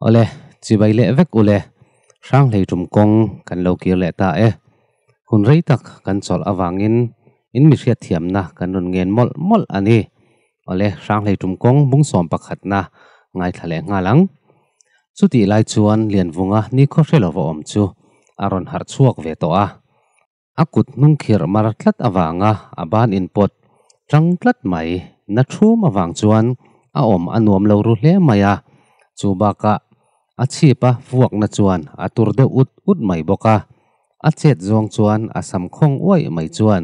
Awle, chibai leh vek ule, Hranghlei tum kawng kan lo kir leh ta e. Hun rei tak kan chawlh avangin in mi hriatthiamna kan rawn ngen mawlh mawlh a ni. Awle, Hranghlei tum kawng bungsawm pakhatna ngaithla leh nghal ang. Chutih lai chuan Lianvunga nikhaw hre lova awm chu a rawn harh chhuak ve tawh a. A kut hnung khirh mar tlat avanga a ban inpawt tang tlat mai na thum avang chuan a awm a nuam lo ru hle mai a, chu bakah a chhip a vuakna chuan a tur deuh ut ut mai bawk a. A chet zawng chuan a sam khawng uaih mai chuan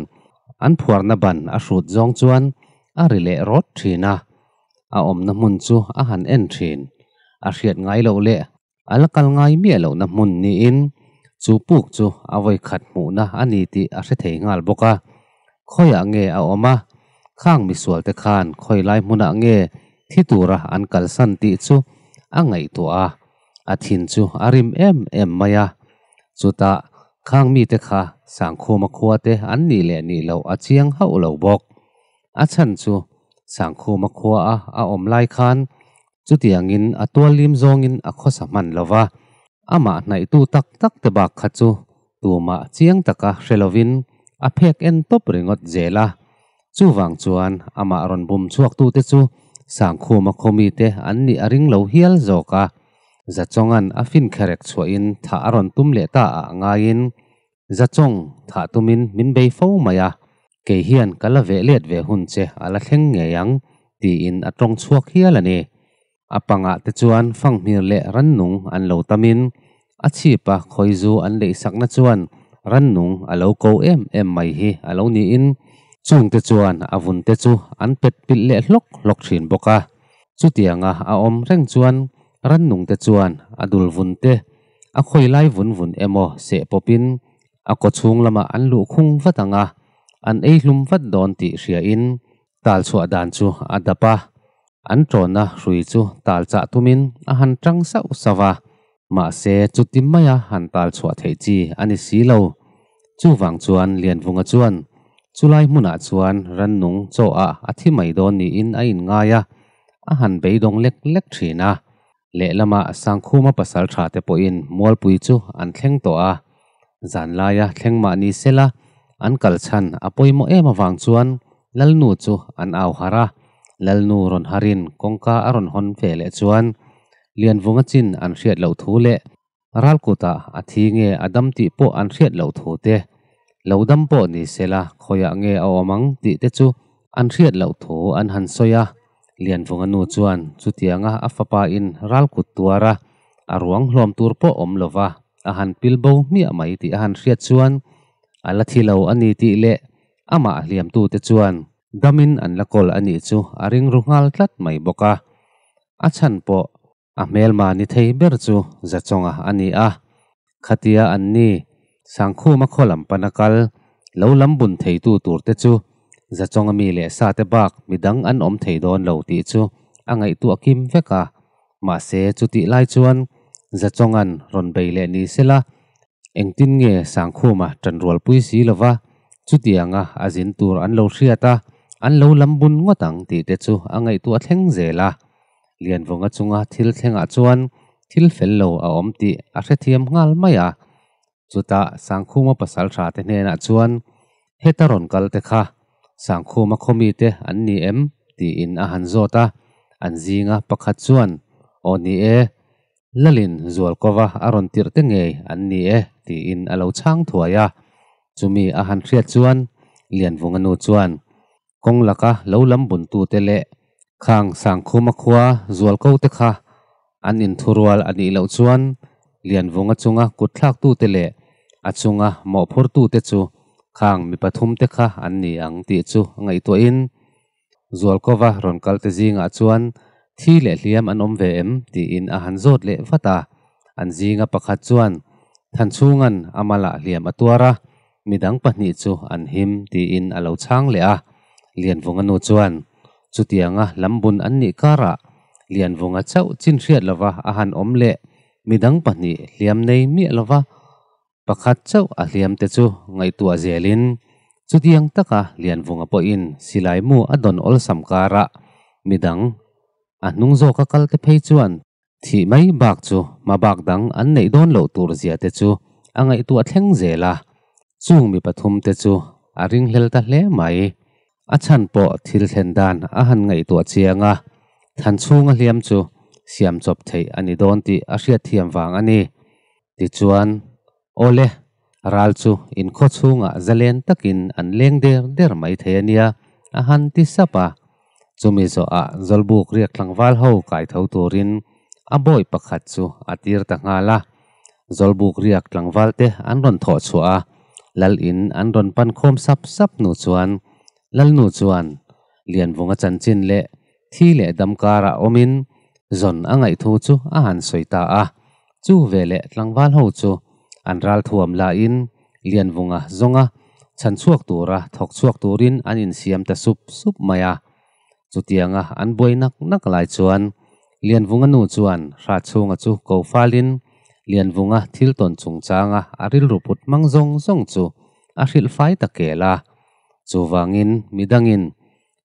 an phuarna ban a hrut zawng chuan a ri leh rawt thin a, a awmna hmun chu a han en thin. A hriat ngai loh leh a la kal ngai miah lohna hmun niin chu puk chu a vawi khat hmuhna a ni tih a hre thei nghal bawk a. Khawiah nge a awm a? Khang misual te khan khawi lai hmunah nge thi tura an kalsan tih chu a ngaihtuah a, a thin chu a rim em em mai a. Chutah khang mite kha Sangkhuma khua te an nih leh nih loh a chiang hauh lo bawk. A chhan chu Sangkhuma khua a a awm lai khan chutiangin a tuallim zawngin a khawsa hman lo va, amah hnaihtu tak tak te bak kha chu tumah chiang taka hre lovin a phek en tawp ringawt zel a. Chuvang chuan amah rawn bum chhuaktute chu Sangkhuma khawmite an nih a ring lo hial zawk a. Zachawng-a'n a finkherek chhuahin thah a rawn tum leh ta ah ngaiin Zachawng thah tumin min bei fo mai a, kei hian ka la veh let ve hun che a la thleng ngei ang tiin a tawng chhuak hial a ni. A pangah te chuan fanghmir leh rannung an lo tamin a chhipa khawizu an leihsakna chuan rannung a lo ko em em mai hi a lo niin chungte chuan a vunte chu an pet pilh leh hlawk hlawk thin bawk a. Chutianga a awm reng chuan rannungte chuan a dul vunte a khawi lai vun vun emaw seh pawpin a kawchhung lamah an luh khung vat ang a, an ei hlum vat dawn tih hriain tal chhuah dan chu a dap a, an ṭawnna hrui chu tal chah tumin a han ṭang sauh sauh a, mahse chuti maia han tal chhuah theih chi a ni si lo. Chuvang chuan Lianvunga chuan chulai hmunah chuan rannung chaw ah a thi mai dawn niin a inngai a, a han beidawng lek lek ṭhin a. Lehlamah Sangkhuma pasal ṭha te pawhin Mualpui chu an thleng tawh a, zanlaia thleng mah ni sela an kal chhan a pawimawh em avang chuan Lalnu chu an au harh a, Lalnu rawn harin kawngka a rawn hawn ve leh chuan Lianvunga chin an hriat loh thu leh Ralkutah a thi nge a dam tih pawh an hriat loh thu te, lo dam pawh ni sela khawiah nge a awm ang tih te chu an hriat loh thu an han sawi a. Lianvunga nu chuan chutianga a fapa in ralkut tuar a, a ruang hlawm tur pawh awm lova a han pil bo hmiah mai tih a han hriat chuan a la thi lo a ni tih leh amah hliamtute chuan damin an la kawl a nih chu a ringru nghal tlat mai bawk a. A chhan pawh A hmelma ni thei ber chu Zachawnga a ni a, khatia an ni Sangkhuma khaw lam pana kal lo lam bun theitu tur te chu Zachawnga mi leh sa te bak midang an awm thei dawn lo tih chu a ngaihtuah kim vek a, mahse chutih lai chuan Zachawnga'n rawn bei leh ni sela engtin nge Sangkhuma ṭanrualpui si lova chutianga a zin tur an lo hriat a, an lo lam bun ngawt ang tih te chu a ngaihtuah thleng zel a. Lianvunga chunga thil thlengah chuan thil fel lo a awm tih a hrethiam nghal mai a. Chutah Sangkhuma pasal tha te hnenah chuan, Heta rawn kal te kha Sangkhuma khawmi te an ni em? tiin a han zawt a. An zinga pakhat chuan, Aw ni e, Lalin Zualkova a rawn tirh te ngei an ni e, tiin a lo chhang thuai a. Chumi a han hriat chuan Lianvunga nu chuan, Kawng laka lo lam buntute leh khang Sangkhuma khua zualko te kha an inthurual a nih loh chuan Lianvunga chunga kutthlaktute leh a chunga mawhphurtute chu khang mi pathumte kha an ni ang tih chu ngaihtuahin Zualkova rawn kalte zingah chuan thi leh hliam an awm ve em tiin a han zawt leh vat a. An zinga pakhat chuan Thanchhunga'n a malah hliam a tuar a, Midang pahnih chu an him tiin a lo chhang leh a, Lianvunga nu chuan chutianga lambun an nih karah Lianvunga chauh chin hriat lova a han awm leh midang pahnih hliam nei miah lova pakhat chauh a hliam te chu ngaihtuah zelin chutiang taka Lianvunga pawhin silai mu a dawn awlsam karah midang a hnung zawka kal te phei chuan. Thih mai bak chu hmabak dang an neih dawn loh tur zia te chu a ngaihtuah thleng zel a, chung mi pathum te chu a ringhlel ta hle mai. A chhan pawh thil thlen dan a han ngaihtuah chiang a, than chhunga hliam chu siam chawp theih a ni dawn tih a hriatthiam vang a ni. Tichuan, Awle, ral chu in khaw chhungah zalen takin an leng der der mai thei a nia, a han ti sap a. Chumi zawhah Zawlbuk riak tlangval ho kai tho turin a bawi pakhat chu a tir ta nghal a. Zawlbuk riak tlangval te an rawn thawh chhuah a, Lal in an rawn pan khawm sap sap hnu chuan Lalnu chuan Lianvunga chanchin leh thi leh dam karah awmin zawn a ngaih thu chu a han sawi ta a. Chu veleh tlangval ho chu an ral thuam lahin Lianvunga zawnga chhan chhuak tura thawk chhuak turin an insiam ta sup sup mai a. Chutianga an buai nak nak lai chuan Lianvunga nu chuan Hratchhunga chu ko falin Lianvunga thil tawn chungchanga a rilru put hmang zawng zawng chu a hrilh fai ta kel a. Chuvangin midangin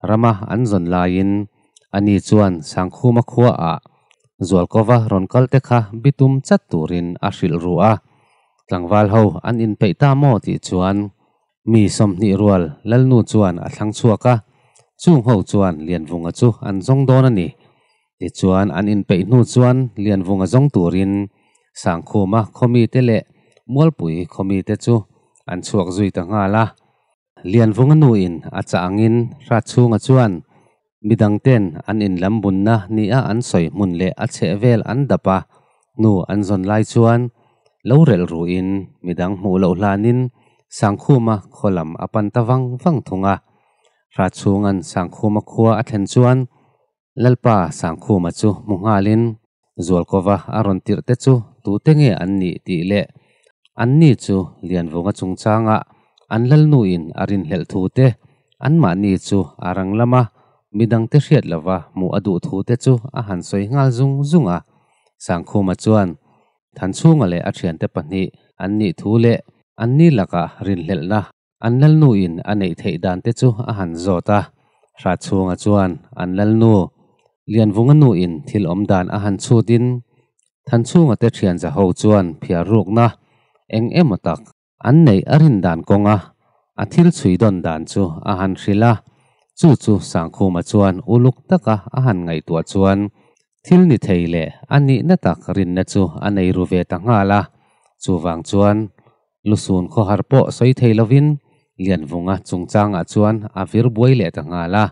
rama an zawn laiin ani chuan Sangkhuma khuaah Zualkova rawn kal te kha bitum chat turin a hrilh ru a. Tlangval ho an inpeih ta maw tih chuan mi 20 rual Lalnu chuan a thlang chhuak a, chung ho chuan Lianvunga chu an zawng dawn a ni. Tichuan an inpeih hnu chuan Lianvunga zawng turin Sangkhuma khawmite leh Mualpui khawmite chu an chhuak zui ta nghal a. Lianvunga nuin a chah angin Hratchhunga chuan midangten an inlam bunna nia an sawi hmun leh a chhehvel an dap a, hnu an zawn lai chuan lo relh ruin midang hmuh loh hlanin Sangkhuma khaw lam a pan ta vang vang thung a. Hratchhunga'n Sangkhuma khua a thlen chuan Lalpa Sangkhuma chu hmu nghalin Zualkova a rawn tirh te chu tute nge an nih tih leh anni chu Lianvunga chungchangah an Lalnuin a rinhlelh thu te, anmahni chu a rang lama midangte hriat lova hmuh a duh thu te chu a han sawi nghal zung zung a. Sangkhuma chuan Thanchhunga leh a thiante pahnih an nih thu leh anni lakah rinhlelhna an Lalnuin a neih theih dan te chu a han zawt a. Hratchhunga chuan an Lalnu Lianvunga nuin thil awm dan a han chhutin Thanchhunga te thian zaho chuan phiar rukna eng emaw tak an neih a rin dan kawnga a thil chhui dawn dan chu a han hrilh a, chu chu Sangkhuma chuan uluk taka a han ngaihtuah chuan thil ni thei leh a nihna tak rinna chu a nei ru ve ta nghal a, chuvang chuan lusun khawhar pawh sawi thei lovin Lianvunga chungchangah chuan a vir buai leh ta nghal a.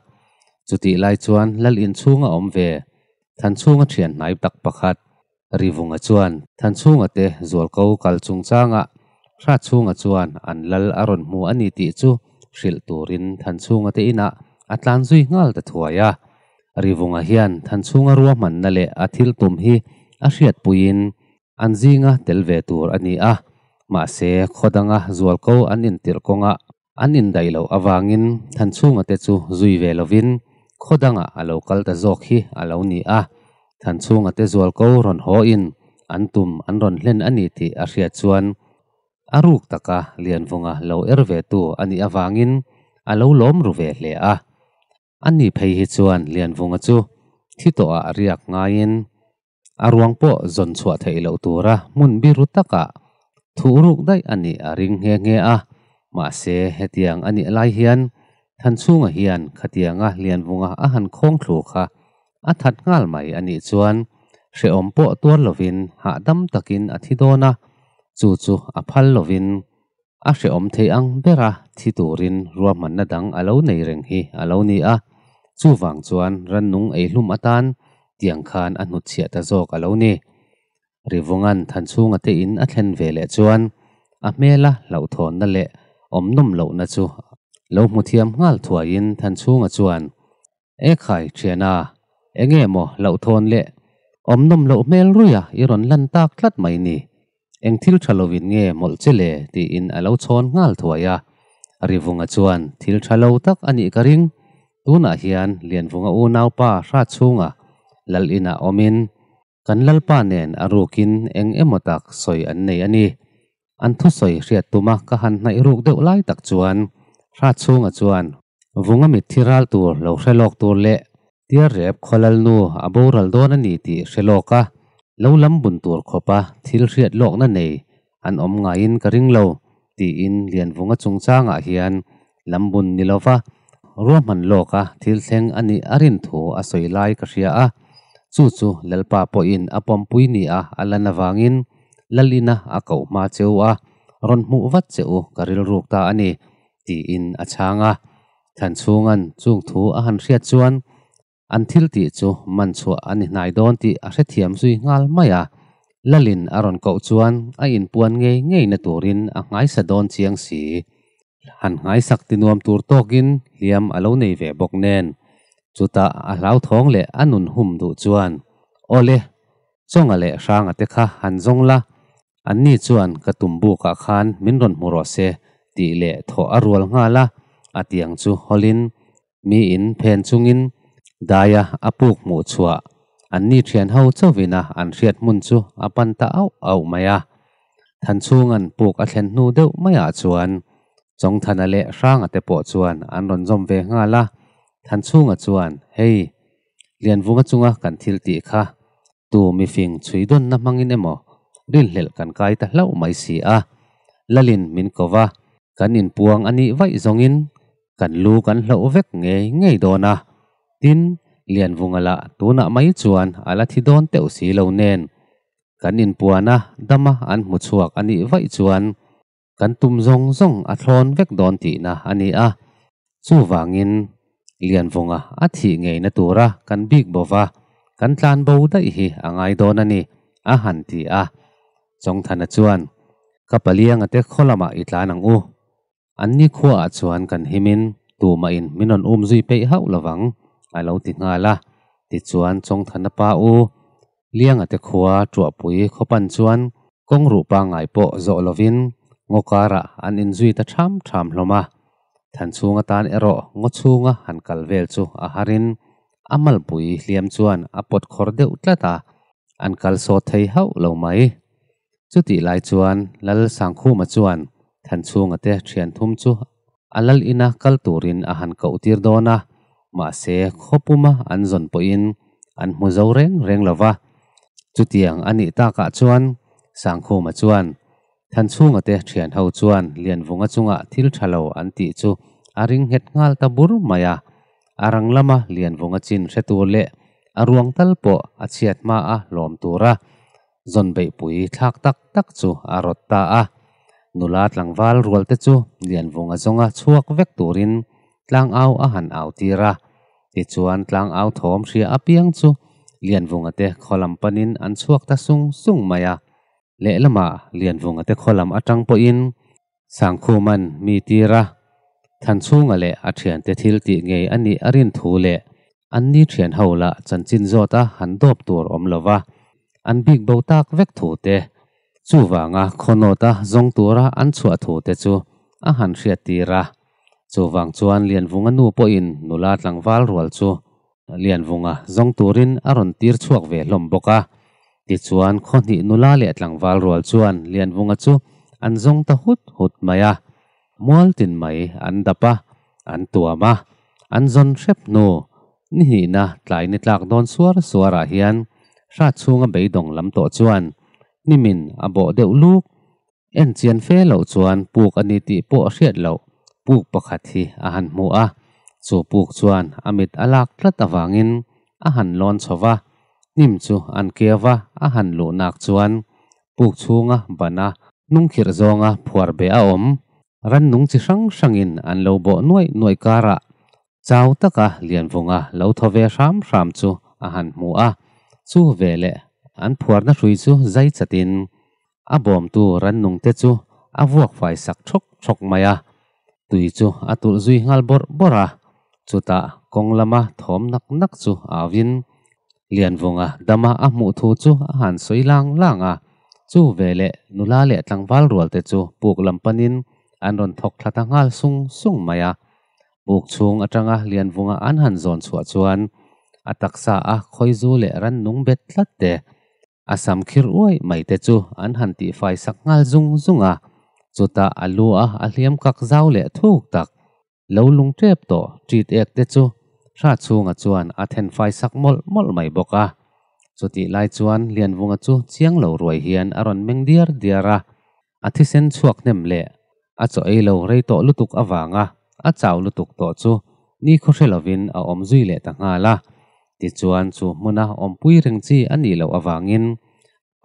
Chutih lai chuan Lal inchhunga awm ve Thanchhunga thian hnai tak pakhat Rivunga chuan Thanchhunga te zualko kal chungchangah Hratchhunga chuan an lal a rawn hmu a ni tih chu hrilh turin Thanchhunga te inah a tlan zui nghal ta thuai a. Rivunga hian Thanchhunga ruahmanna leh a thil tum hi a hriatpuiin an zinga tel ve tur a ni a, mahse khaw danga zualko an intirh kawngah An indaih loh avangin Thanchhunga te chu zui ve lovin khaw dangah a lo kal ta zawk hi a lo ni a. Thanchhunga te zualko rawn hawin an tum an rawn hlen a ni tih a hriat chuan a ruk taka Lianvunga lo er ve tu a nih avangin a lo lawm ru ve hle a. Ani phei hi chuan Lianvunga chu thi tawhah riak ngaiin A ruang pawh zawn chhuah theih loh tura hmun biru takah thuh ruk daih a nih a ring nghe nghe a. Mahse, hetiang a nih lai hian Thanchhunga hian khatianga Lianvunga a han khawng thlu kha a that nghal mai a nih chuan hrehawm pawh tuar lovin hahdam takin a thi dawn a, chu chu a phal lovin a hrehawm thei ang bera thi turin ruahmanna dang a lo nei reng hi a lo ni a, chuvang chuan rannung eihlum atan tiang khan a hnutchhiah ta zawk a lo ni. Rivungan Thanchhunga te in a thlen ve leh chuan a hmela hlauhthawnna leh awm nawm lohna chu lo hmu thiam nghal thuaiin Thanchhunga chuan, E khai thiana, enge maw hlauhthawn leh awm nawm loh hmel ruia i rawn lan tak tlat mai ni? Eng thil tha lovin nge mawlh che le? tiin a lo chhawn nghal thuai a. Rivunga chuan thil tha lo tak a nih ka ring. Tunah hian Lianvunga unaupa Hratchhunga lal inah awmin kan lalpa nen a rukin eng emaw tak sawi an nei a ni. An thusawi hriat tuma ka han hnaih ruk deuh lai tak chuan Hratchhunga chuan Vunga mitthi ral tur lo hre lawk tur leh Tiarrep khawlal nu a boral dawn a ni tih hre lawk a. Lo lam bun tur khawpa thil hriat lawkna nei an awm ngaiin ka ring lo, tiin Lianvunga chungchangah hian lam bun ni lova ruahman lawka thil thleng a nih a rin thu a sawi lai ka hria a. Chu chu Lalpa pawhin a pawmpui ni a a lan avangin Lalina a koh hma cheu a, rawn hmuh vat che u ka rilruk ta a ni, tiin a chhang a. Thanchhunga'n chung thu a han hriat chuan an thil tih chu man chhuah a ni hnai dawn tih a hrethiam zui nghal mai a. Lalin a rawn koh chuan a inpuan ngei ngei na turin a nghaisa dawn chiang si. Han nghaisak ti nuam tur tawkin hliam a lo nei ve bawk nen. Chutah a hlauthawng leh a nun hum duh chuan, Awle, Chawnga leh Hranga te kha han zawng la, anni chuan ka tum bukah khan min rawn hmu rawh se tih leh thawh a rual nghal a, a tiang chu hawlin miin phen chungin daia a puk hmuh chhuah anni thian ho chauvina an hriat hmun chu a pan ta auh auh mai a. Thanchhunga'n puk a thlen hnu deuh maiah chuan Chawngthana leh Hranga te pawh chuan an rawn zawm ve nghal a, Thanchhunga chuan, Hei, Lianvunga chunga kan thil tih kha tu mifing chhui dawnna hmangin emaw rinhlelh kan kai ta hlauh mai si a, Lalin min ko va, kan inpuang a nih vaih zawngin kan lu kan hloh vek ngei ngei dawn a. Tin, Lianvunga lah tunah mai chuan a la thi dawn teuh si lo nen, kan inpuan a dama an hmu chhuak a nih vaih chuan Kan tum zawng zawng a thlawn vek dawn tihna a ni a, chuvangin Lianvunga a thih ngeina tura kan bik bo va, kan tlan bo daih hi a ngai dawn a ni, a han ti a. Chawngthana chuan, Ka palianga te khaw lamah i tlan ang u. Anni khuaah chuan kan himin tumahin min rawn um zui peih hauh lovang, a lo ti nghal a. Tichuan Chawngthana pa u Lianga te khua Tuahpui khawpan chuan kawng ruh pangngai pawh zawh lovin ngaw karah an inzui ta ṭham ṭham hlawm a. Thanchhung atan erawh ngaw chhunga han kal vel chu a harin a malpui hliam chuan a pawt khawr deuh tlat a, an kal sawt thei hauh lo mai. Chutih lai chuan Lal Sangkhuma chuan Thanchhunga te ṭhian thum chu a lal ina kal turin a han koh tir dawn a, mahse khawpuma an zawn pawhin an hmu zo reng reng lo va. Chutiang a nih takah chuan Sangkhuma chuan Thanchhunga te ṭhian ho chuan Lianvunga chungah thil ṭha lo an tih chu a ring nghet nghal ta bur mai a. A rang lama Lianvunga chin hre tur leh a ruang tal pawh a chhiat hma a hlawm tura zawn beihpui thlak tak tak chu a rawt ta a. Nula tlangval rual te chu Lianvunga zawnga chhuak vek turin tlangau a han au tir a. Tichuan tlangau thawm hria apiang chu Lianvunga te khaw lam panin an chhuak ta sung sung mai a. Lehlamah Lianvunga te khaw lam atang pawhin Sangkhuman mi tir a, Thanchhunga leh a thiante thil tih ngei a nih a rin thu leh anni thian ho lah chanchin zawta han dawp tur awm lova an bik bo tak vek thu te, chuvanga khawnawta zawng tura an chhuah thu te chu a han hriat tir a. Chuvang chuan Lianvunga nu pawhin nula tlangval rual chu Lianvunga zawng turin a rawn tir chhuak ve hlawm bawk a. Tichuan khawhnih nula leh tlangval rual chuan Lianvunga chu an zawng ta hut hut mai a. Mual tin mai an dap a, an tuam a, an zawn hrep hnu ni hnihna tlai ni tlak dawn suar suarah hian hrat chhunga beidawng lam tawh chuan hnimin a bawh deuh luk. En chian fe loh chuan puk a ni tih pawh a hriat loh, puk pakhat hi a han hmu a, chu puk chuan a mit a lak tlat avangin a han lawn chho va, hnim chu an keu va, a han luh nak chuan puk chhunga bana hnungkhirh zawnga phuar beh a awm. Rannung chi hrang hrangin an lo bawh nuaih nuaih karah chau taka Lianvunga lo thaw ve hram hram chu a han hmu a, chu veleh an phuarna hrui chu zai chatin A bawmtu rannungte chu a vuak fai sak thawk thawk mai a, tui chu a tulh zui nghal bawrh bawrh a. Chutah kawng lama thawm nak nak chu auin Lianvunga dama a hmuh thu chu a han sawi lang lang a. Chu veleh nula leh tlangval rualte chu puk lam panin an rawn thawk thla ta nghal sung sung mai a. Puk chhung atanga Lianvunga an han zawn chhuah chuan a taksa a khawizu leh rannung bet tlat te, A sam khir uai mai te chu an han tihfai sak nghal zung zung a, chutah a lu a a hliam kak zau leh thuk tak lo lung tep tawh ṭit ek te chu Hra chhunga chuan a then fai sak mawlh mawlh mai bawk a. Chutih lai chuan Lianvunga chu chiang lo ruai hian a rawn meng diar diar a, a thisen chhuak hnem leh a chaw ei lo rei tawh lutuk avanga a chau lutuk tawh chu ni khaw hre lovin a awm zui leh ta nghal a. Tichuan chu hmuna awmpui reng chi a nih loh avangin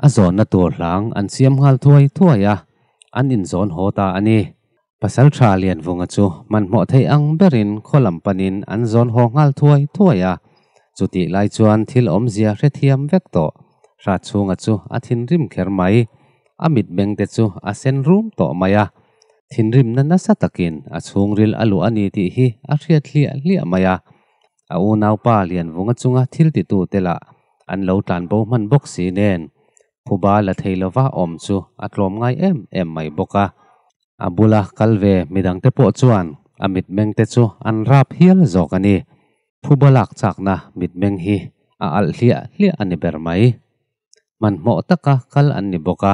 a zawnna tur hlang an siam nghal thuai thuai a, an inzawn haw ta a ni. Pasalṭha Lianvunga chu hmanhmawh theih ang berin khaw lam panin an zawn haw nghal thuai thuai a. Chutih lai chuan thil awmzia hrethiam vek tawh Hratchhunga chu a thinrim kher mai. A mitmeng te chu a sen rum tawh mai a. Thinrimna nasa takin a chhungril a luh a ni tih hi a hriat hliah hliah mai a. A unaupa Lianvunga chunga thil titu te lah an lo tlanbo hman bawk si nen phuba la thei lova awm chu a tlawm ngai em em mai bawk a. A bula kal ve midangte pawh chuan a mitmeng te chu an rap hial zawk a ni. Phuba lak chakna mitmeng hi a alh hliah hliah a ni ber mai. Hmanhmawh taka kal an ni bawk a,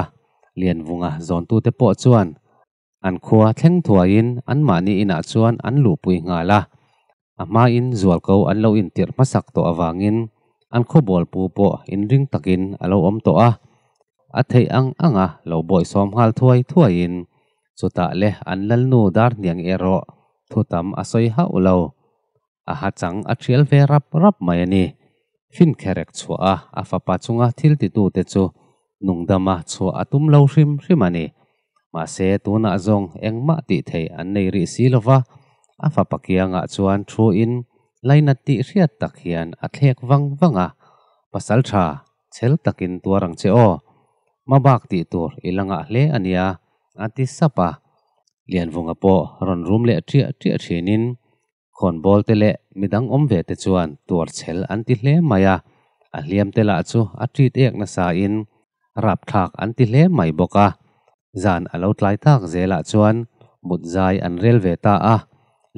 Lianvunga zawntute pawh chuan an khua thleng thuaiin anmahni inah chuan an luhpui nghal a. A hmain zualko an lo intirh hmasak tawh avangin an khawbawl pu pawh inring takin a lo awm tawh a. A theih ang anga lo bawihsawm nghal thuai thuaiin chutah le an lalnu dar hniang erawh thu tam a sawi hauh lo. A ha chang a thial ve rap rap mai a ni. Finkherek chhuah a a fapa chunga thil titute chu nungdama chhuah a tum lo hrim hrim a ni. Mahse tunah zawng engmah tih theih an nei rih si lova, a fapa kiangah chuan thu in lainat tih hriat tak hian a thlek vang vang a, Pasal tha, chhel takin tuar ang che aw. Hmabak tih tur i la ngah hle a nia, a ti sap a. Lianvunga pawh rawn rum leh ṭiah ṭiah ṭhinin Khawnbawl te leh midang awm ve te chuan tuar chhel an ti hle mai a, a hliam te lah chu a ṭit ek nasa in rapthlak an ti hle mai bawk a. Zan a lo tlai tak zelah chuan mut zai an rel ve ta a,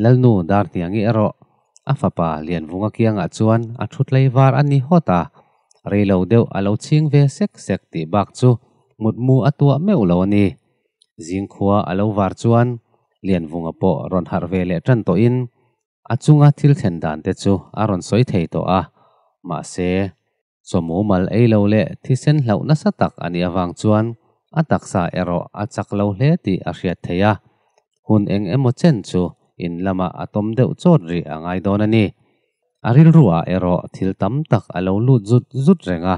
Lalnu Darhniangi erawh a fapa Lianvunga kiangah chuan a thu tlei var a ni hawt a, reilo deuh a lo chhing ve sek sek tih bak chu mutmu a tuah meuh lo a ni. Zingkhua a lo var chuan Lianvunga pawh rawn harh ve leh tan tawhin a chunga thil thlen dan te chu a rawn sawi thei tawh a, mahse, chawmu mal ei lo leh thisen hlauh nasa tak a nih avang chuan a taksa erawh a chak lo hle tih a hriat theih a, hun eng emaw chen chu in lamah a tawm deuh chawt rih a ngai dawn a ni. A rilruah erawh thil tam tak a lo lut zut zut reng a,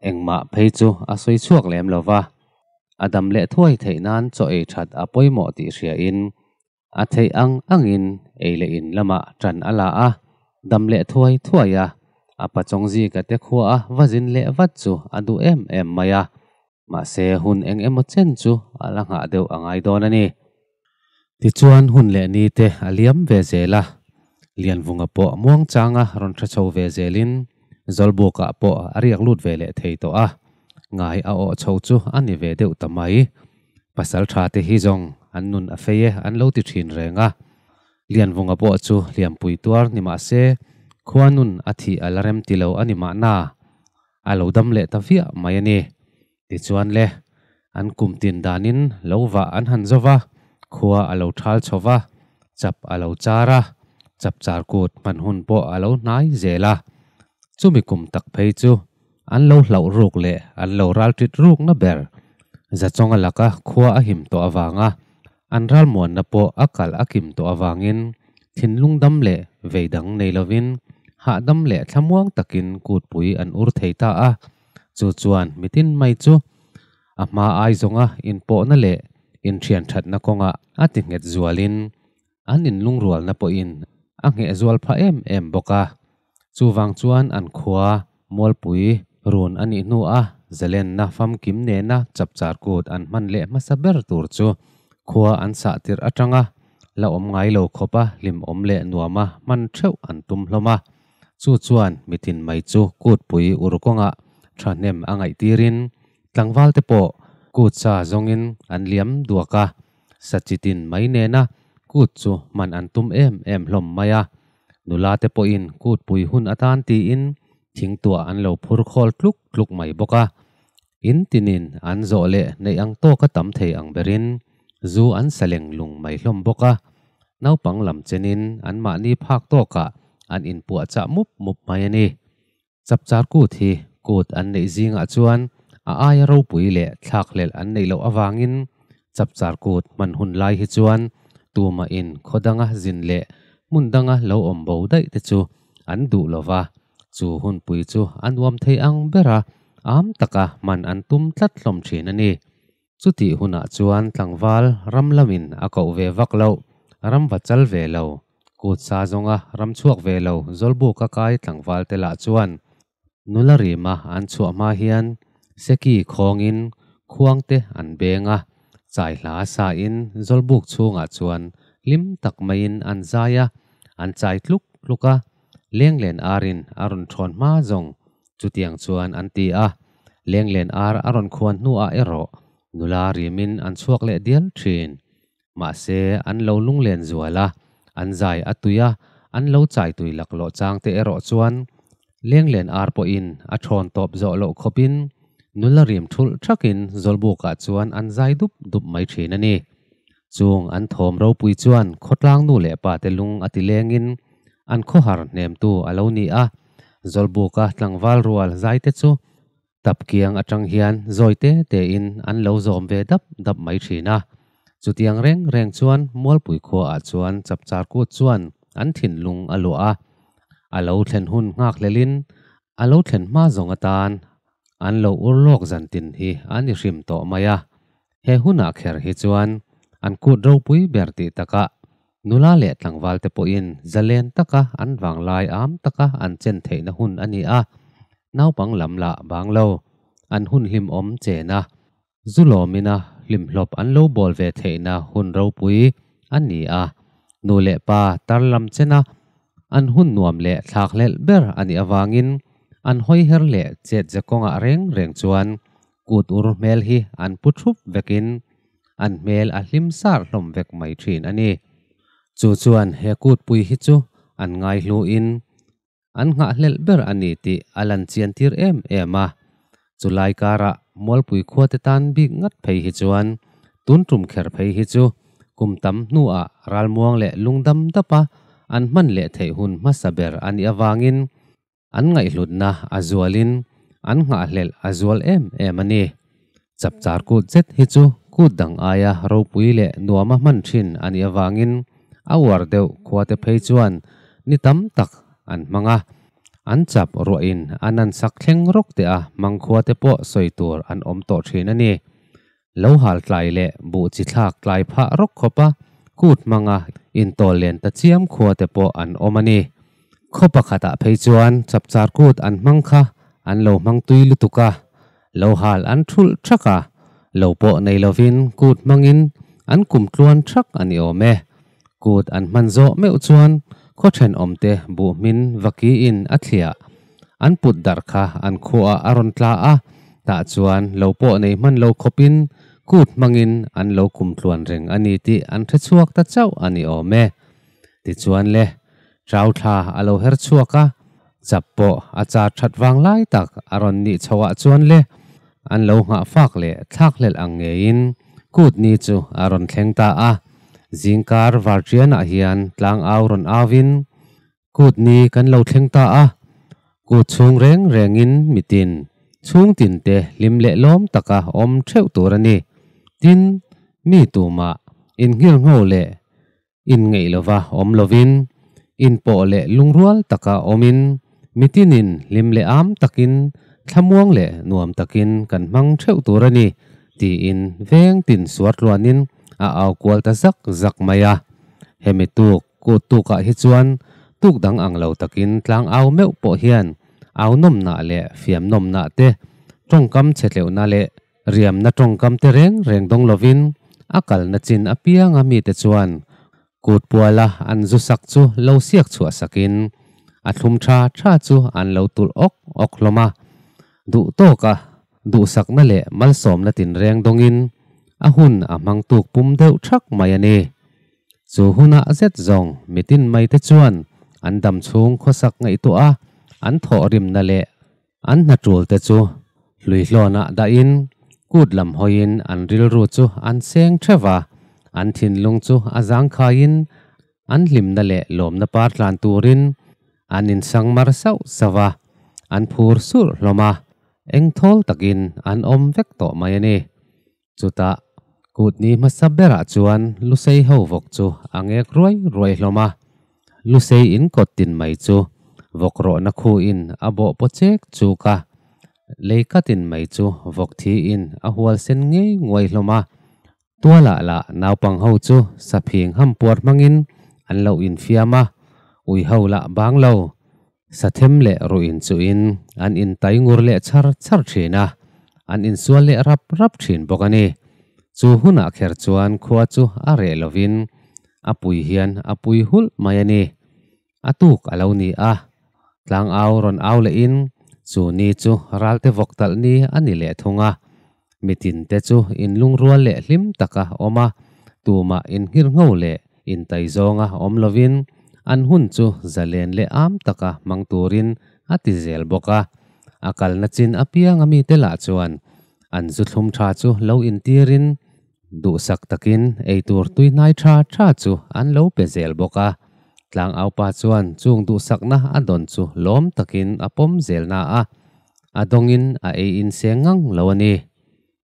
engmah phei chu a sawi chhuak lem lo va. A dam leh thuai theih nan chaw ei that a pawimawh tih hriain a theih ang angin ei leh in lamah tan a la a, dam leh thuai thuai a, a pachawng zika te khua a va zin leh vat chu a duh em em mai a, mahse hun eng emaw chen chu a la nghah deuh a ngai dawn a ni. Tichuan hun leh ni te a liam ve zel a, Lianvunga pawh muangchanga rawn hre chho ve zelin Zawlbukah pawh a riak lut ve leh thei tawh a, ngai a awh chho chu a ni ve deuh ta mai. Pasal tha te hi zawng an nun a fei e an lo ti thin reng a. Lianvunga pawh chu hliampui tuar ni mah se khua nun a thih a la rem ti lo a ni mahna a lo dam leh ta viah mai a ni. Tichuan le, an kum tin danin lo vah an han zo va, khua a lo thal chho va, chap a lo char a, chap char kut hman hun pawh a lo hnai zel a. Chumi kum tak phei chu an lo hlauh ruk leh an lo ral tit rukna ber Zachawnga laka khua a him tawh avanga an ralmuanna pawh a kalh a kim tawh avangin thinlung dam leh vei dang nei lovin hahdam leh thlamuang takin kutpui an ur thei ta a. Chu chuan mitin mai chu a hma ai zawnga inpawhna leh inthian thatna kawngah a ti nghet zualin an inlungrualna pawhin a ngheh zual phah em em bawk a. Chuvang chuan an khua Mualpui run a nih hnua zalenna famkim nena chapchar kut an hman leh hmasa ber tur chu khua an sah tirh atanga la awm ngai lo khawpa hlimawm leh nuama hman theuh an tum hlawm a. Chu chuan mitin mai chu kutpui ur kawngah thahnem a ngaihtirin tlangval te pawh kut sa zawngin an liam duak a, sa chitin mai nena kut chu hman an tum em em hlawm mai a. Nula te pawhin kutpui hun atan tiin thingtuah an lo phur khawl tluk tluk mai bawk a. In tinin an zawh leh neih ang tawka tam thei ang berin zu an sa leng lung mai hlawm bawk a. Naupang lam chenin anmahni phak tawkah an inpuahchah mup mup mai a ni. Chapchar kut hi Kut an neih zingah chuan a aia ropui leh thlakhlelh an neih loh avangin Chapchar Kut hman hun lai hi chuan tumahin khaw danga zin leh hmun danga lo awm bo daih te chu an duh lo va, chu hunpui chu a nuam thei ang bera am taka hman an tum tlat hlawm thin a ni. Chutih hunah chuan tlangval ram lamin a koh ve vak loh, ram va chal ve lo, kut sa zawnga ram chhuak ve lo Zawlbuka kai tlangval te lah chuan nula rima an chhuah hma hian seki khawngin khuang te an beng a, chai hla sain Zawlbuk chhungah chuan hlim tak maiin an zai a, an chai tluk tluk a, lenglen arin a rawn thawn hma zawng chutiang chuan an ti a, lenglen ar a rawn khuan hnuah erawh nula rimin an chhuak leh dial thin. Mahse an lo lunglen zual a, an zai a tui a, an lo chai tui laklawh chang te erawh chuan lenglen ar pawhin a thawn tawp zawh loh khawpin nula rim thulh thakin Zawlbukah chuan an zai dup dup mai thin a ni. Chung an thawm ropui chuan khawtlang nu leh pa te lung a ti lengin an khawhar hnemtu a lo ni a, Zawlbuka tlangval rual zai te chu tap kiang atang hian zawi te tein an lo zawm ve dap dap mai thin a. Chutiang reng reng chuan Mualpui khuaah chuan Chapchar Kut chuan an thinlung a luah a, a lo thlen hun nghak hlelin a lo thlen hma zawng atan an lo ur lawk zan tin hi an i hrim tawh mai a. He hunah kher hi chuan an kut ropui ber tih takah nula leh tlangval te pawhin zalen taka an vanglai am taka an chen theihna hun a ni a, naupang lam lah bang lo, an hun hlimawm chen a, zu lawmina hlimhlawp an lo bawl ve theihna hun ropui a ni a, nu leh pa tar lam chena an hun nuam leh thlakhlelh ber a nih avangin an hawi her leh chet ze kawngah reng reng chuan kut ur hmel hi an pu thup vekin an hmel a hlim sar hlawm vek mai thin a ni. Chu chuan he kutpui hi chu an ngaihluin an nghahhlelh ber a ni tih a lan chian tir em em a. Chulai karah Mualpui khuate tan bik ngat phei hi chuan tun tum kher phei hi chu kum tam hnuah ralmuang leh lungdam dapa an hman leh theih hun hmasa ber a nih avangin An ngaihhlutna a zualin an nghahhlelh a zual em em a ni. Chapchar kut zet hi chu kut dang aia ropui leh nuama hman thin a nih avangin a uar deuh khuate phei chuan ni tam tak an hmang a, an chap ruahin an an sak thleng rawk teh a hmang khuate pawh sawi tur an awm tawh thin a ni. Lo hal tlai leh buh chi thlak tlai phah rawk khawp a, kut hmanga intawl len ta chiam khua te pawh an awm a ni. Khaw pakhatah phei chuan chapchar kut an hmang kha an lo hmang tui lutuk a, lo hal an thulh thak a, lo pawh nei lovin kut hmangin an kum tluan thak a ni awm e. Kut an hman zawh meuh chuan khaw thenawmte buh hmin vakiin a thliah. An put darh kha an khuaah a rawn tla a, tah chuan lo pawh nei hman lo khawpin kut hmangin an lo kum tluan reng a ni tih an hre chhuak ta chauh a ni awm e. Tichuan le, Chau thla a lo her chhuak a, chap pawh a char that vang lai tak a rawn nih chhoah chuan le, an lo nghah fak leh thlak hlelh ang ngeiin kut ni chu a rawn thleng ta a. Zingkar varṭianah hian tlangau rawn auin, Kut ni kan lo thleng ta a, kut chhung reng rengin mitin, chhung tinte hlim leh lawm taka awm theuh tur a ni. Tin, mi tumah innghirngho leh inngeih lova awm lovin, inpawh leh lungrual taka awmin mitinin hlim leh am takin, thlamuang leh nuam takin kan hmang theuh tur a ni, tiin veng tin suar tluanin a au kual ta zak zak mai a. Hemi tuk Kut tukah hi chuan tuk dang ang lo takin tlang au meuh pawh hian au nawmnah leh fiam nawmnah te, tawngkam chhe tleuhna leh riamna tawngkam te reng reng dawng lovin a kalna chin apianga mite chuan kut puala an zu sak chu lo siak chhuah sakin a thlum tha tha chu an lo tulh awk awk hlawm a. Duh tawka duhsakna leh malsawmna tinreng dawngin a hun a hmang tuk pum deuh thak mai a ni. Chu hunah zet zawng mitin maite chuan an dam chhung khawsak ngaihtuah a, an thawhrimna leh an hna tul te chu hluihlawnah dahin kut lam hawiin an rilru chu an seng theuh va, an thinlung chu a zangkhaiin an hlimna leh lawmna par tlan turin an insangmar sauh sauh a, an phur surh hlawm a. Engthawl takin an awm vek tawh mai a ni. Chutah kut ni hmasa berah chuan Lusei ho vawk chu a ngek ruai ruai hlawm a. Lusei in kawt tin mai chu vawk rawhna khu in a bawh paw chek chuk a. Lei ka tin mai chu vawk thi in a hual sen ngei nguai hlawm a. Tualah lah naupang ho chu saphing hampuar hmangin an lo infiam a, ui ho lah bang lo. Sathem leh ruih inchuhin an intai ngur leh char char thin a, an insual leh rap rap thin bawk a ni. Chu hunah kher chuan khua chu a reh lovin a pui hian a pui hulh mai a ni. A tuk a lo ni a, tlangau rawn au lehin chu ni chu ralte vawk talh ni a ni leh thung a. Mitin te chu inlungrual leh hlim taka awm a, tumah inhngirngho leh intaizawng a awm lovin an hun chu zalen leh am taka hmang turin a ti zel bawk a. A kalna chin apianga mite lah chuan an zu thlum tha chu lo intirin duhsak takin eitur tuihnai tha tha chu an lo pe zel bawk a. Tlangaupa chuan chung duhsakna a dawn chu lawm takin a pawm zel na a, a dawngin a ei inseng ngang lo a ni.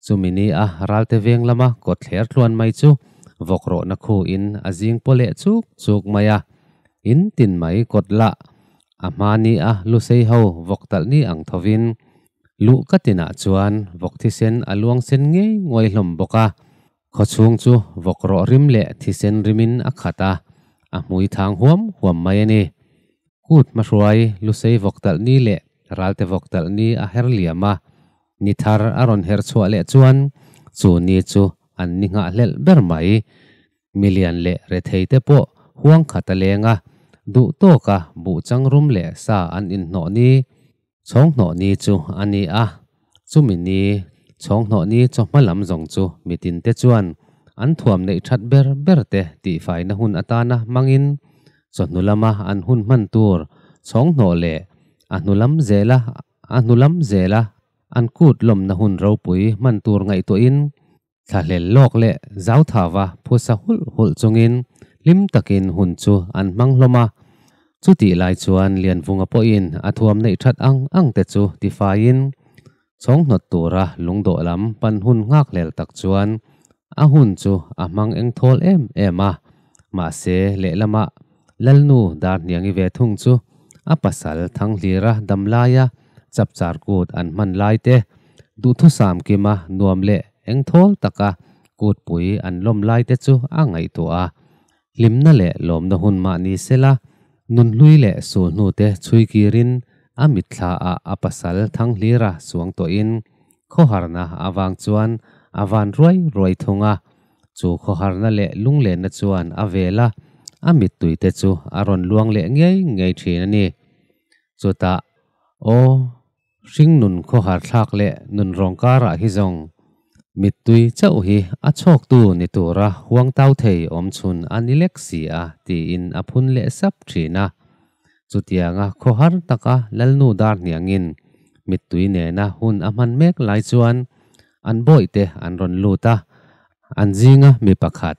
Chumi ni a ralte veng lama kawtthler tluan mai chu vawk rawhna khu in a zing paw leh chuk chuk mai a, in tin mai kawt lah a hma ni a lusei ho vawk talh ni ang thovin luh ka tinah chuan vawk thisen a luang sen ngei nguai hlawm bawk a, khawchhung chu vawk rawh rim leh thisen rimin a khat a, a hmui thang huam huam mai a ni. Kut hmahruai lusei vawk talh ni leh ralte vawk talh ni a her liam a, Ni thar a rawn herh chhuah leh chuan chu ni chu an ni nghahhlelh ber mai. Milian leh rethei te pawh huang khat a leng a, duh tawka buh chang rum leh sa an inhnawh ni, chhawnghnawh ni chu a ni a. Chumi ni, chhawnghnawh ni chawhma lam zawng chu mitin te chuan an thuam neih that ber ber te tihfaina hun atana hmangin chawhnu lama an hun hman tur chhawnghnawh leh a hnu lam zela a hnu lam zela an kut lawmna hun ropui hman tur ngaihtuahin thlahlel lawk leh zauthava phusa hulh hulh chungin hlim takin hun chu an hmang hlawm a. Chutih lai chuan Lianvunga pawhin a thuam neih that ang ang te chu tifaiin chhawnghnawt tura lungdawh lam pan hun nghakhlel tak chuan a hun chu a hmang eng thawl em em a. Mahse lehlamah Lalnu Darhniangi ve thung chu a pasal Thanghlira damlaia chapchar kut an hman lai te, duhthusam kima nuam leh engthawl taka kutpui an lawm lai te chu a ngaihtuah a. Hlimna leh lawmna hun mah ni sela, nunhlui leh sulhnu te chhui kirin a mitthla ah a pasal Thanghlira suang tawhin khawharna avang chuan a van ruai ruai thung a. Chu khawharna leh lunglenna chuan a vel a, a mittui te chu a rawn luang leh ngei ngei thin a ni. Chutah, Aw, hringnun khawhar thlak leh nun rawng karah hi zawng mittui chauh hi a chhawktu ni tura huang tau thei awm chhun a ni lek si a, tiin a phun leh sap thin a. Chutianga khawhar taka Lalnu dar hniangin mittui nena hun a hman mek lai chuan an bawihte an rawn lut a, an zinga mi pakhat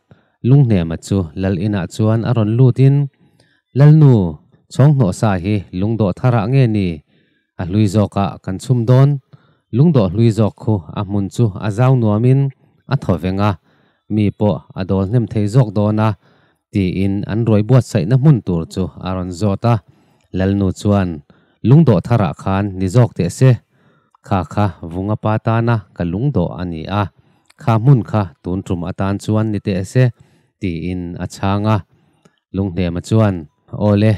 Lunghnema chu Lal inah chuan a rawn lutin, Lalnu, chhawnghnawh sa hi lungdawh tharah nge ni? A hlui zawkah kan chhum dawn. Lungdawh hlui zawk khu a hmun chu a zau nuamin a thaw veng a, mi pawh a dawl hnem thei zawk dawn a, tiin an ruai buatsaihna hmun tur chu a rawn zawt a. Lalnu chuan, Lungdawh tharah khan ni zawk teh se. Kha kha vunga pa tana ka lungdawh a ni a, kha hmun kha tun tum atan chuan ni teh se, tiin a chhang a. Lunghnema chuan, Awle,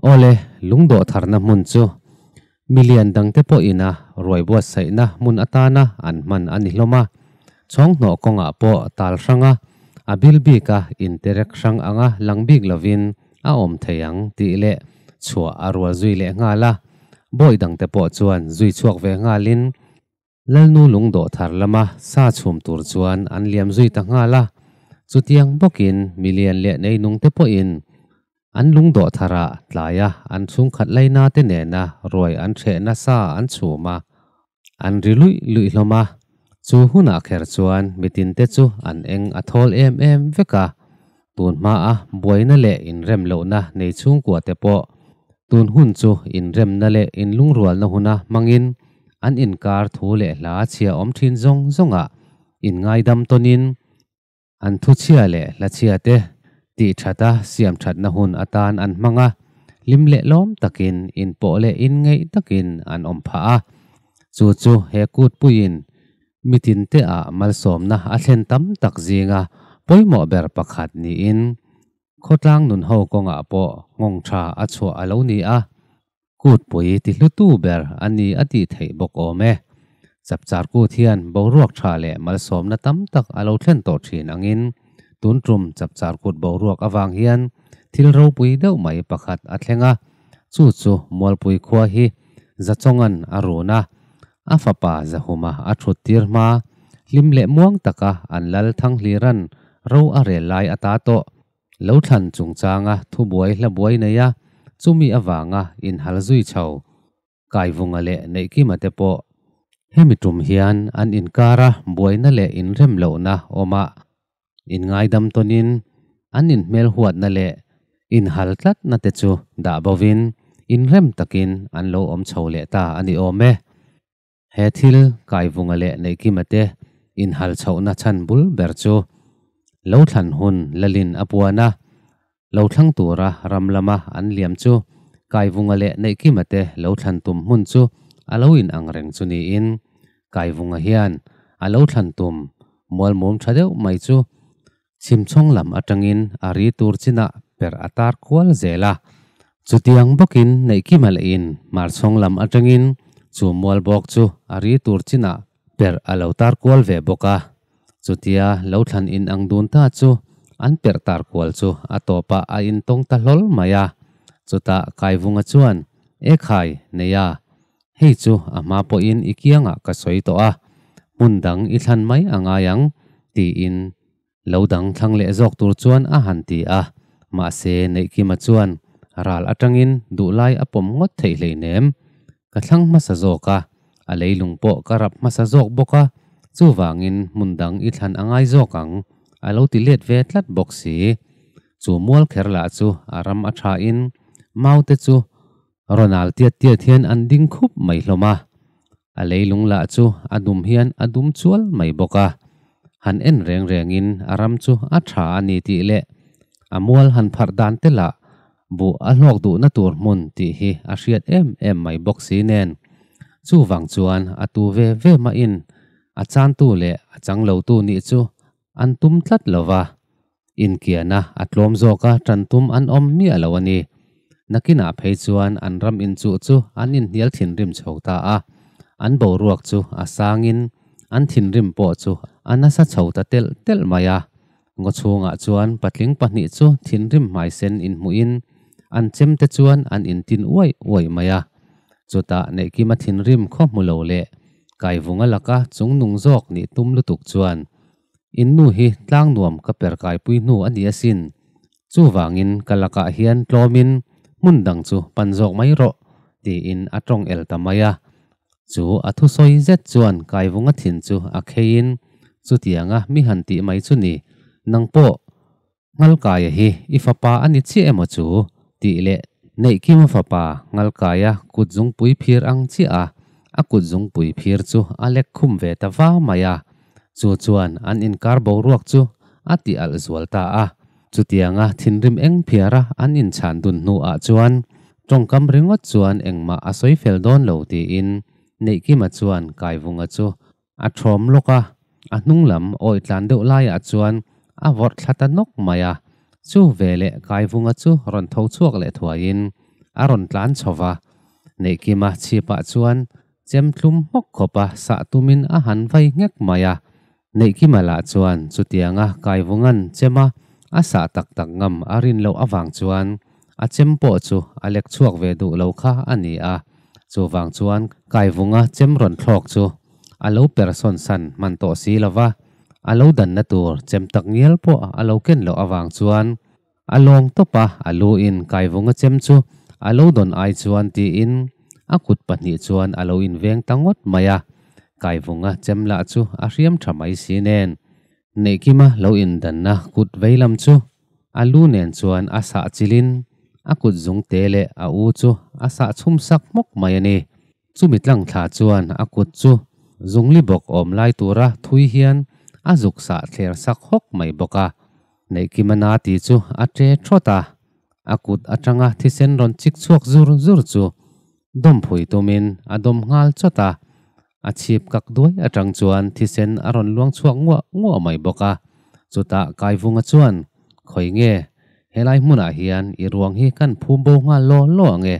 awle, lungdawh tharna hmun chu milian dangte pawhin a ruai buatsaihna hmun atana an hman a ni hlawm a. Chhawnghnawh kawngah pawh tal hranga a bil bika interek hrang anga lang bik lovin a awm thei ang tih leh chhuah a rual zui leh nghal a. Bawi dangte pawh chuan zui chhuak ve nghalin Lalnu lungdawh thar lama sa chhum tur chuan an liam zui ta nghal a. Chutiang bawkin milian leh neinungte pawhin an lungdawh tharah tlaia an chhungkhat laina te nena ruai an hrehna sa an chhum a, an ri luih luih hlawm a. Chu hunah kher chuan mitinte chu an eng a thawl em em vek a. Tun hmaa buaina leh inrem lohna nei chhungkua te pawh tun hun chu inremna leh inlungrualna huna hmangin An inkar thu leh hla chhia awm thin zawng zawngah inngaidam tawnin an thu chhia leh hla chhia te tih thata siam thatna hun atan an hmang a, hlim leh lawm takin inpawh leh inngeih takin an awm phah a. Chu chu he kutpuiin mitin te ah malsawmna a thlen tam tak zinga pawimawh ber pakhat niin khawtlang nun ho kawngah pawh nghawng tha a chhuah a lo ni a, kutpui ti hlutu ber a ni a tih theih bawk awm e. Chapchar kut hian boruak tha leh malsawmna tam tak a lo thlen tawh thin angin tun tum chapchar kut boruak avang hian thil ropui deuh mai pakhat a thleng a, chu chu Mualpui khua hi Zachawnga'n a run a, a fapa Zahuma a thut tir hma, hlim leh muang taka an lal Thanghliran ro a rel lai ata tawh. Lo thlan chungchanga thubuai hla buai nei a, chumi avanga inhal zui chho Kaivunga leh Neihkima te pawh hemi tum hian an inkara buaina leh inrem lohna awmah inngaidam tawnin an inhmel huatna leh inhal tlatna te chu dah bovin inrem takin an lo awm chho leh ta a ni awm e. He thil Kaivunga leh Neihkima te inhal chhohna chhan bul ber chu lo thlan hun lalin a puan a, lo thlang tura ram lama an liam chu Kaivunga leh Neihkima te lo thlan tum hmun chu a lo in ang reng chu niin Kaivunga hian a lo thlan tum mualmum tha deuh mai chu Chhimchhawng lam atangin a ri tur chinah per a tar kual zel a. Chutiang bawkin Neihkima lehin Hmarchhawng lam atangin chu mual bawk chu a ri tur chinah per a lo tar kual ve bawk a. Chutia lo thlan in ang dun ta chu an perh tar kual chu a tawpah a intawng ta hlawl mai a. Chutah Kaivunga chuan, E khai, Neia, hei chu a hma pawhin i kiangah ka sawi tawh a, hmun dang i thlan mai a ngai ang, tiin Lo dang thlang leh zawk tur chuan a han ti a, mahse Neihkima chuan ral atangin duhlai a pawm ngawt theih hleinem. Ka thlang hmasa zawk a, a leilung pawh ka rap hmasa zawk bawk a, chuvangin hmun dang i thlan a ngai zawk ang, a lo ti let ve tlat bawk si. Chu mual kher lah chu a ram a thain mau te chu Ronald tiat tiat hian an ding khup mai hlawm a, a leilung lah chu a dum hian a dum chual mai bawk a. Han en reng rengin a ram chu a tha a ni tih leh a mual han pharh dan te lah buh a hlawk duhna tur hmun tih hi a hriat em em mai bawk si nen. Chuvang chuan a tu ve ve mahin a chantu leh a chang lotu nih chu an tum tlat lo va, inkiana a tlawm zawka tan tum an awm miah lo a ni. Nakinah phei chuan an ram inchuh chu an inhnial thinrim chho ta a, an boruak chu a sangin an thinrim pawh chu a nasa chho ta telh telh mai a. Ngaw chhungah chuan patling pahnih chu thinrim hmaisen inhmuhin an chemte chuan an intin uaih uaih mai a. Chutah Neihkima thinrim khaw hmu lo leh Kaivunga laka chungnung zawk nih tum lutuk chuan In nu hi tlang nuam ka per kaipui hnu a ni asin. Chuvangin ka lakah hian tlawmin hmun dang chu pan zawk mai rawh, tiin a tawng el ta mai a. Chu a thusawi zet chuan Kaivunga thin chu a kheiin, Chutianga mi han tih mai chu ni, nang pawh Ngalkaia hi i fapa a ni chiah emaw chu? tih leh Neihkima fapa Ngalkaia kut zungpui phir ang chiah a, a kut zungpui phir chu a lek khum ve ta va mai a. Chu chuan an inkar boruak chu a ti alh zual ta a. Chutianga thinrim eng phiara an inchhan dun hnuah chuan tawngkam ringawt chuan engmah a sawi fel dawn lo tiin Neihkima chuan Kaivunga chu A thawm lawk a, a hnung lam awih tlan deuh laiah chuan a vawrh thla ta nawk mai a. Chu veleh Kaivunga chu rawn tho chhuak leh thuaiin a rawn tlan chho va. Neihkima chhipah chuan chem thlum hmawk khawpa sah tumin a han vai nghek mai a. Neihkima lah chuan chutianga Kaivunga'n chema a sah tak tak ngam a rin loh avang chuan a chem pawh chu a lek chhuak ve duh lo kha a ni a. Chuvang chuan Kaivunga chem rawn thlawk chu A lo per sawn san hman tawh si lo va, a lo danna tur chem tak ngial pawh a lo ken loh avang chuan a lawng tawp a, a lu in Kaivunga chem chu a lo dawn ai chuan tiin a kut pahnih chuan a lo inveng ta ngawt mai a. Kaivunga chem lah chu a hriam tha mai si nen, Neihkima lo indanna kut vei lam chu a lu nen chuan a sah chilin a kut zung te leh a u chu a sah chhum sak hmawk mai a ni. Chumi tlang thla chuan a kut chu zungli bawk awm lai tura thui hian a zuk sah thler sak hawk mai bawk a. Neihkimana tih chu a ṭe ṭhawt a, a kut aṭanga thisen rawn chik chhuak zur zur chu dawm phui tumin a dawm nghal chawt a, a chhip kak duai aṭang chuan thisen a rawn luang chhuak nguah nguah mai bawk a. Chutah Kaivunga chuan, Khawi nge, helai hmunah hian i ruang hi kan phum bo nghal law law ang e,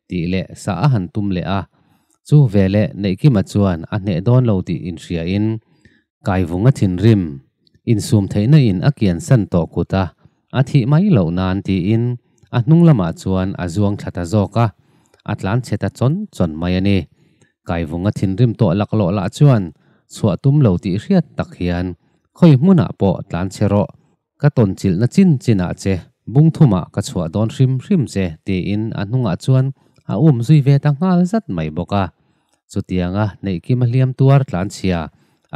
tih leh sah a han tum leh a. Chu veleh Neihkima chuan a hneh dawn lo tih inhriain Kaivunga thinrim insum theihna in a kian san tawh kut a, a thih mai loh nan tiin a hnung lamah chuan a zuang thla ta zawk a, a tlan chhe ta chawn chawn mai a ni. Kaivunga thinrim tawh laklawh lah chuan chhuah tum lo tih hriat tak hian khawi hmunah pawh tlan chhe rawh, ka tawn chilhna chin chinah che bung thumah ka chhuah dawn hrim hrim che tiin a hnungah chuan a um zui ve ta nghal zat mai bawk a. Chutianga Neihkima hliam tuar tlanchhia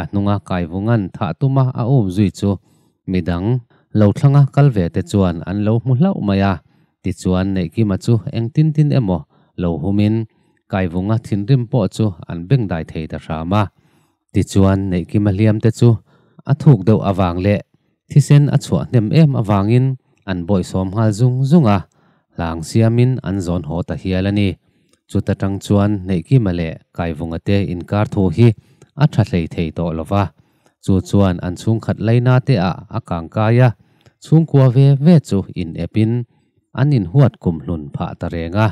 a hnunga Kaivunga'n thah tuma a um zui chu midang lo thlanga kal ve te chuan an lo hmu hlauh mai a. Tichuan Neihkima chu engtin tin emaw lo humin Kaivunga thinrim pawh chu an bengdai thei ta hram a. Tichuan Neihkima hliam te chu a thuk deuh avang leh thisen a chhuah hnem em avangin an bawihsawm nghal zung zung a, hlang siamin an zawn haw ta hial a ni. Chuta tang chuan Neihkima leh Kaivunga te inkar thu hi a tha hlei thei tawh lo va, chu chuan an chhungkhat laina te ah a kang kai a, chhungkua ve ve chu in epin an inhuat kumhlun phah ta reng a.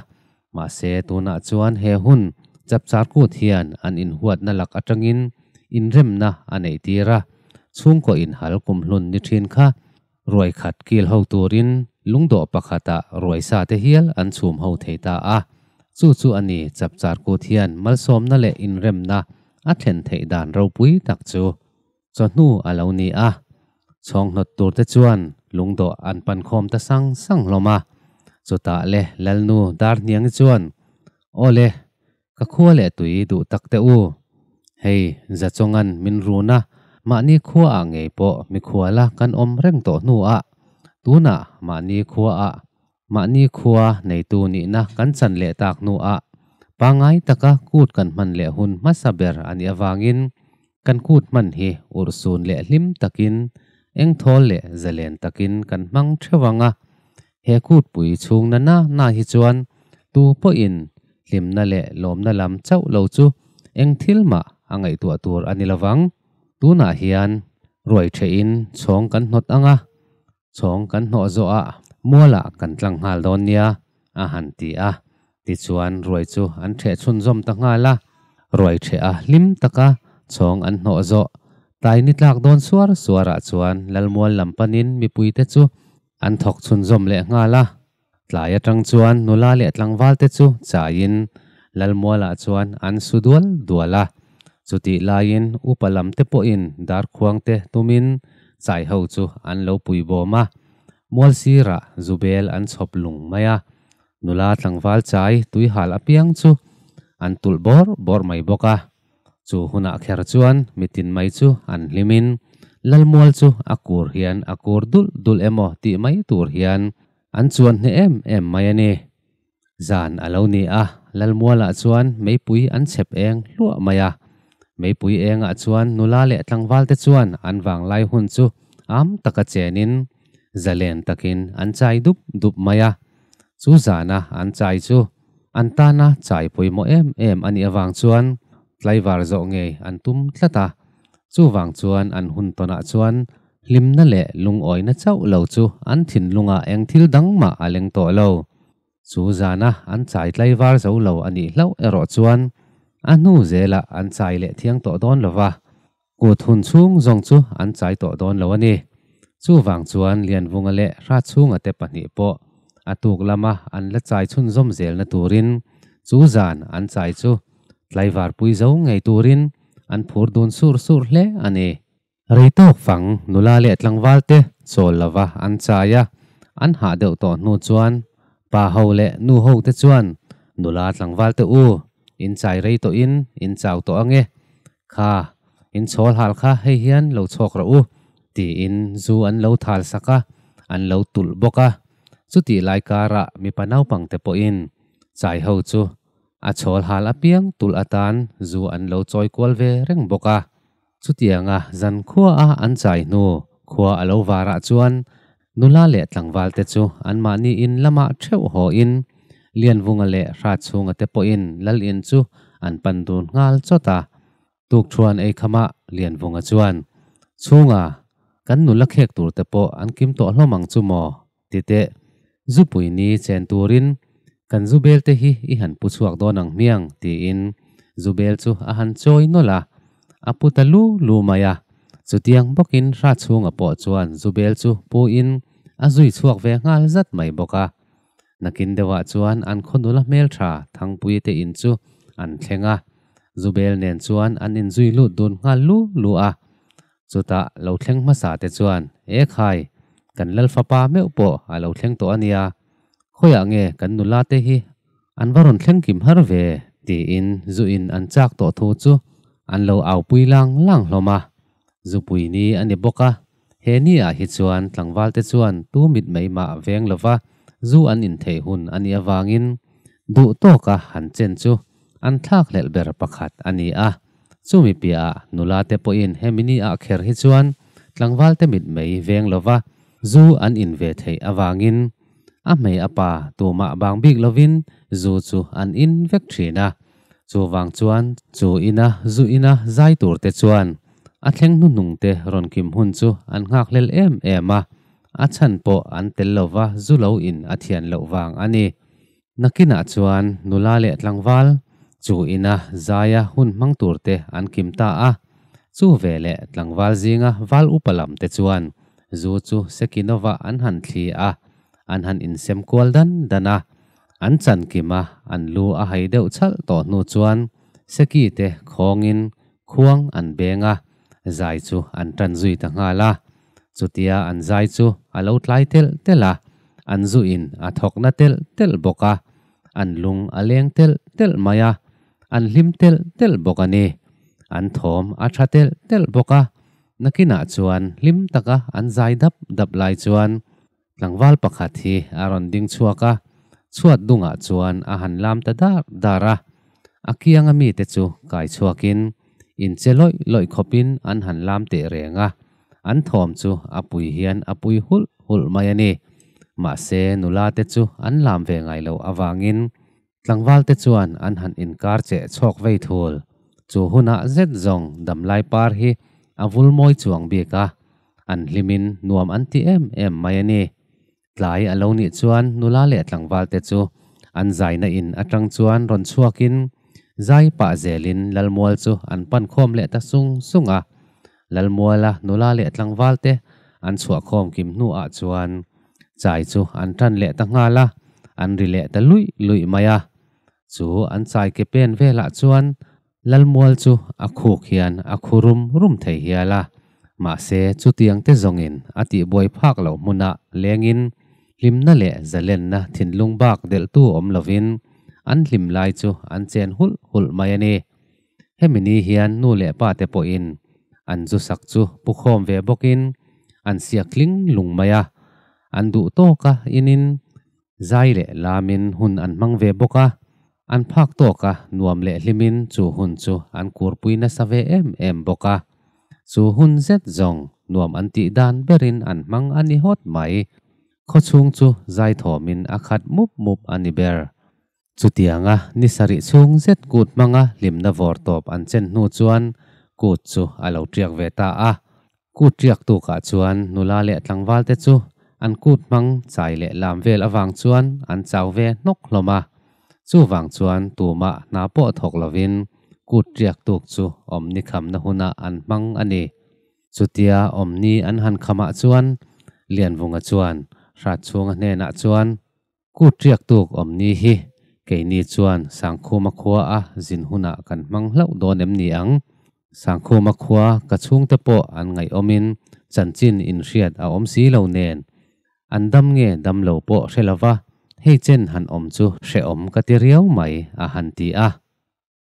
Mahse tunah chuan he hun chapchar kut hian an inhuatna lak atangin inremna a neih tir a, chhungkaw inhal kumhlun ni thin kha ruai khat kil ho turin lungdawh pakhatah ruai sa te hial an chhum ho thei ta a. Chu chu a ni chapchar kut hian malsawmna leh inremna a thlen theih dan ropui tak chu. Chawhnu a lo ni a, chhawnghnawt tur te chuan lungdawh an pan khawm ta sang sang hlawm a. Chutah le Lalnu Darhniangi chuan, Aw le, ka khua leh tui duh tak teh u. Hei, Zachawnga'n min run a, mahni khuaah ngei pawh mikhuala kan awm reng tawh hnuah, tunah mahni khuaah mahni khua neitu nihna kan chan leh tak hnuah pangngai taka kut kan hman leh hun hmasa ber a nih avangin kan kut hman hi urhsun leh hlim takin, engthawl leh zalen takin kan hmang theuh ang a. He kutpui chhung na na na hi chuan tu pawhin hlimna leh lawmna lam chauh lo chu eng thil mah a ngaihtuah tur a ni lovang. Tunah hian ruai thehin chhawng kan hnawt ang a, chhawng kan hnawh zawhah mualah kan tlang nghal dawn nia, a han ti a. Tichuan ruai chu an ṭheh chhunzawm ta nghal a, ruai ṭheh a hlim taka chhawng an hnawh zawh tai ni tlak dawn suar suarah chuan Lalmual lam panin mipuite chu an thawk chhunzawm leh nghal a. Tlai atang chuan nula leh tlangval te chu chaiin Lalmualah chuan an su dual dual a. Chutih laiin upa lam te pawhin darkhuang te tumin chai ho chu an lo pui bawm a. Mual sirah zubel an chhawp lung mai a. Nula tlangval chai tuihal apiang chu an tulh bawr bawr mai bawk a. Chu hunah kher chuan mitin mai chu an hlimin Lalmual chu a kur hian a kur dulh dulh emaw tih mai tur hian an chuan hneh em em mai a ni. Zan a lo ni a, Lalmualah chuan meipui an chhep eng hluah mai a. Meipui engah chuan nula leh tlangvalte chuan an vanglai hun chu am taka chenin zalen takin an chai dup dup mai a. Chu zana an chai chu an tana chai pawimawh em em a nih avang chuan tlaivar zawh ngei an tum tlat a. Chuvang chuan an hun tawnah chuan hlimna leh lungawina chauh lo chu an thinlungah eng thil dang mah a leng tawh lo. Chu zana an chai tlaivar zo lo a nih hlauh erawh chuan a hnu zelah an chai leh thiang tawh dawn lo va, kut hun chhung zawng chu an chai tawh dawn lo a ni. Chuvang chuan Lianvunga leh Hratchhunga te pahnih pawh a tuk lama an la chai chhunzawm zelna turin chu zan an chai chu tlaivar pui zo ngei turin an phur dun sur sur hle a ni. Rei tawk fang nula leh tlangval te chawl lova an chai a, an hah deuh tawh hnu chuan pa ho leh nu ho te chuan nula tlangval te u, in chai rei tawhin in chau tawh ange, kha in chhawl hal kha hei hian lo chhawk rawh u tiin zu an lo thal sak a, an lo tulh bawk a. Chutih lai karah mipa naupang te pawhin chai ho chu. A chhawl hal apiang tulh atan zu an lo chawi kual ve reng bawk a. Chutianga zan khua a an chai hnu khua a lo varah chuan nula leh tlangval te chu anmahni in lamah theuh haw in Lianvunga leh Hratchhunga te pawhin lal in chu an pan dun nghal chawt a. Tukṭhuan ei khamah Lianvunga chuan, Chhunga, kan nula khek tur te pawh an kim tawh hlawm ang chu maw? ti teh. Zupui ni chen turin kan zubel te hi i han pu chhuak dawn ang hmiang tiin zubel chu a han chawi nawlh a, a pu ta lu lu mai a. Chutiang bawkin Hratchhunga pawh chuan zubel chu pu in a zui chhuak ve nghal zat mai bawk a. Nakin deuhah chuan an khaw nula hmeltha Thangpui te in chu an thleng a, Zubel nen chuan an inzui lut dun nghal lu lu a. Chutah lo thleng hmasa te chuan, E khai, kan Lalfapa meuh pawh a lo thleng tawh a nia, khawiah nge kan nula te hi an va rawn thleng kim har ve? tiin zu in an chak tawh thu chu an lo aupui lang lang hlawm a. Zupui ni a ni bawk a, he ni ah hi chuan tlangval te chuan tu mit mai mah veng lova zu an intheih hun a nih avangin duh tawka han chen chu an thlakhlelh ber pakhat a ni a. Chumi piahah nula te pawhin hemi ni ah kher hi chuan tlangval te mit mai veng lova zu an in ve theih avangin a hmei a pa tumah bang bik lovin zu chu an in vek thin a. Chuvang chuan chu ina zu ina zai tur te chuan a thleng hnuhnung te rawn kim hun chu an nghakhlel em em a, a chhan pawh an tel lova zu lo in a thian loh vang a ni. Nakinah chuan nula leh tlangval chu ina zaia hun hmang tur te an kim ta a, chu veleh tlangval zinga val upa lam te chuan zu chu Sekinova an han thli a, an han insem kual dan dan a, an chan kim a, an lu a hai deuh chhalh tawh hnu chuan Seki te khawngin khuang an beng a, zai chu an tan zui ta nghal a. Chutia an zai chu a lo tlai telh telh a, an zuin a thawk na telh telh bawk a, an lung a leng telh telh mai a, an hlim telh telh bawk a ni. An thawm a tha telh telh bawk a, nakinah chuan hlim taka an zai dap dap lai chuan tlangval pakhat hi a rawn ding chhuak a, chhuat dungah chuan a han lam ta dar dar a, a kianga mite chu kai chhuakin inche lawih lawih khawpin an han lam teh reng a, an thawm chu a pui hian a pui hulh hulh mai a ni. Mahse nula te chu an lam ve ngai loh avangin tlangval te chuan an han inkar cheh chhawk vei thul. Chu hunah zet zawng damlai par hi a vul mawi chuang bik a, an hlimin nuam an ti em em mai a ni. Tlai a lo nih chuan nula leh tlangval te chu an zaina in atang chuan rawn chhuakin zai pah zelin Lalmual chu an pan khawm leh ta sung sung a. Lalmuala nula leh tlangval te an chhuah khawm kim hnuah chuan chai chu an tan leh ta nghal a, an ri leh ta luih luih mai a. Chu an chai ke pen velah chuan Lalmual chu a khuk hian a khu rum rum thei hial a, mahse chutiang te zawngin a tihbuai phak loh hmunah lengin hlimna leh zalenna thinlung bak delhtu awm lovin an hlim lai chu an chen hulh hulh mai a ni. Hemi ni hian nu leh pa te pawhin an zu sak chu pu khawm ve bawkin an siak tling lung mai a, an duh tawka inin Zai leh lamin hun an hmang ve bawk a, an phak tawk a, nuam leh hlimin chu hun chu an kurpui nasa ve em em bawk a. Chu hun zet zawng nuam an tih dan berin an hmang a ni hawt mai. Khawchhung chu zai thawmin a khat mup mup a ni ber. Chutianga ni sarih chhung zet kut hmanga hlimna vawr tawp an chen hnu chuan kut chu a lo tiak ve ta a. Kut tiak tukah chuan nula leh tlangval te chu an kut hmang chai leh lam vel avang chuan an chau ve hnawk hlawm a. Chuvang chuan tumah hna pawh thawk lovin kut tiak tuk chu awmni khamna hunah an hmang a ni. Chutia awmni an han khamah chuan Lianvunga chuan Hratchhunga hnenah chuan, Kut riak tuk awm ni hi keini chuan Sangkhuma khua a zin hunah kan hmang hlauh dawn em ni ang? Sangkhuma khua ka chhungte pawh an ngaihawmin chanchin inhriat a awm si lo nen an dam nge dam lo pawh hre lova hei chen han awm chu hrehawm ka ti riau mai a han ti a.